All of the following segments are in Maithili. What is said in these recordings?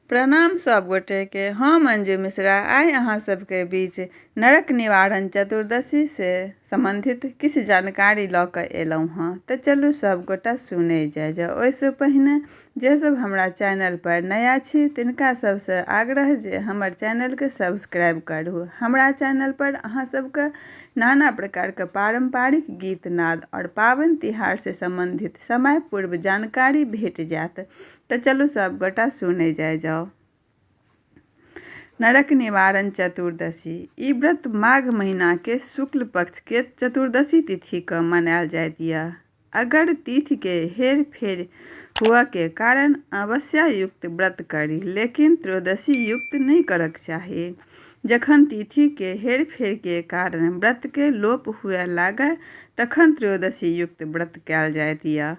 प्रणाम सब गोटे के, हम अंजू मिश्रा आइ अहाँ सबके बीच नरक निवारण चतुर्दशी से संबंधित किछु जानकारी लऽ कऽ एलहुँ हँ। तऽ चलू सब गोटा सुनै जाय जाउ। ओहिसँ पहिने जे सब हमरा चैनल पर नया छी तिनका सबसँ आग्रह जे हमर चैनलके सब्सक्राइब करू। हमरा चैनल पर अहाँ सबके नाना प्रकारके पारम्परिक गीत नाद आओर पाबनि तिहार से सम्बन्धित समय पूर्व जानकारी भेट जायत। तऽ चलू सब गोटा सुनै जाय जाउ। नरक निवारण चतुर्दशी ई व्रत माघ महीना के शुक्ल पक्ष के चतुर्दशी तिथि के मनायल जाइत यऽ। अगर तिथि के हेर फेर हुअ के कारण अमावस्या युक्त व्रत करी, लेकिन त्रयोदशी युक्त नहि करक चाही। जखन तिथि के हेर फेर के कारण व्रत के लोप हुए लागय तखन त्रयोदशी युक्त व्रत कयल जाइत यऽ।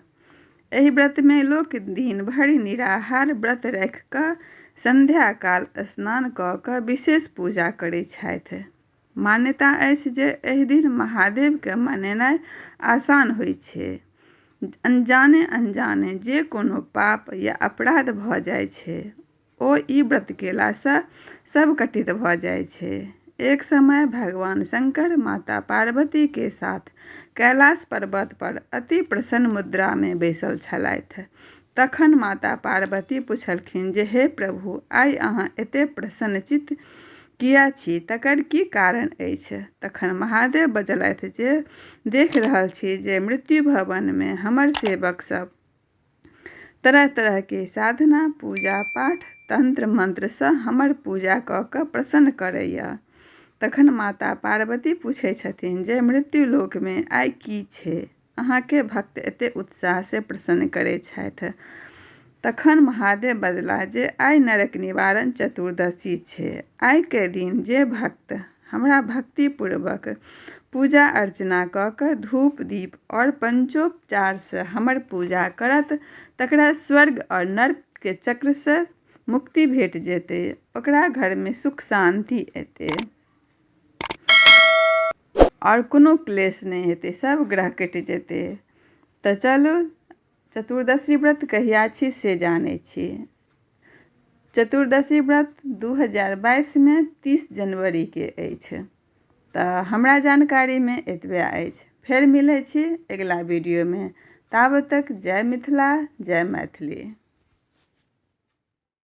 एहि व्रत मे लोक दिन भरि निराहार व्रत राखि कऽ संध्या काल स्नान कऽ कऽ विशेष पूजा करैत छथि। मान्यता अछि जे एहि दिन महादेव के मनेनाइ आसान होइत छै। अनजाने अनजाने जे कोनो पाप या अपराध भऽ जाइ छै ओ ई व्रत केलासँ सब कटित भऽ जाइ छै। एक समय भगवान शंकर माता पार्वती के साथ कैलाश पर्वत पर अति प्रसन्न मुद्रा में बैसल छलथि। तखन माता पार्वती पुछलखिन जे हे प्रभु, आइ अहाँ एते प्रसन्नचित्त किया छी, तकर की कारण अछि? तखन महादेव बजलथि जे देख रहल छी जे मृत्यु भवन में हमर सेवक सब तरह तरह के साधना, पूजा पाठ, तंत्र मंत्र सँ हमर पूजा कऽ कऽ प्रसन्न करैया। तखन माता पार्वती पूछै छथिन जे मृत्यु लोक में आइ की छै, अहाँके भक्त एते उत्साह से प्रसन्न करै छथि? तखन महादेव बजलाह जे आइ नरक निवारण चतुर्दशी छै। आइ के दिन जे भक्त हमरा भक्तिपूर्वक पूजा अर्चना कऽ कऽ धूप दीप आओर पंचोपचार से हमर पूजा करत तकरा स्वर्ग आओर नर्क के चक्र से मुक्ति भेट जेतै, ओकरा घर में सुख शान्ति एतै आओर कोनो क्लेश नहि हेतै, सब ग्रह कटि जेतै। तऽ चलू चतुर्दशी व्रत कहिया छी से जानै छी। चतुर्दशी व्रत 2022 मे 30 जनवरी के अछि। तऽ हमरा जानकारीमे एतबे अछि। फेर मिलै छी अगिला वीडियोमे, ताबत तक जय मिथिला जय मैथिली।